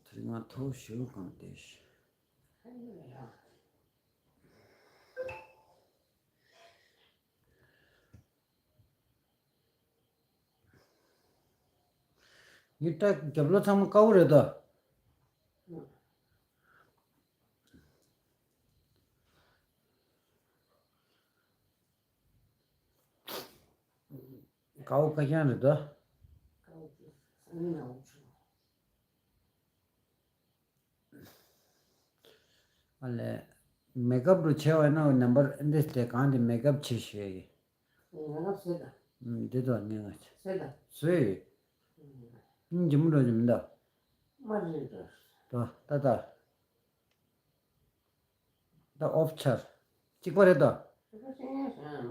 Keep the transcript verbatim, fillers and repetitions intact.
དེ་རིང་ང་ཐོ་ཞུ་གང་བལྟས་ཤག་ངའི་སྐྲ་རྒྱབ་ལོགས་ཚང་མ་དཀར་པོ་རེད་དོ། དཀར་པོ་དཀར་རྐྱང་རེད་དོ། ཨ་ལས། མེག་ཨབ་རུ་བྱས་པ་ན་ནམ་བར་འདི་དེ་གང་དེ་མེག་ཨབ་བྱེད་ཤེས་ཀྱི། ང་ལ་ཟེར་ད། ཨུམ། འདི་དོ་ནི་ང་ཆ། ཟེར་ད། ཟོས། ཨུམ། ཨིན་ཇི་མོ་འགྲོ་ཇི་མི་འདུག་མ་རེད་ད། ད་ད་ད། ད་ཨོཕ་ཆར། གཅིག་པ་རེད་ད། གཅིག་པ་ཤེས་ཤེས།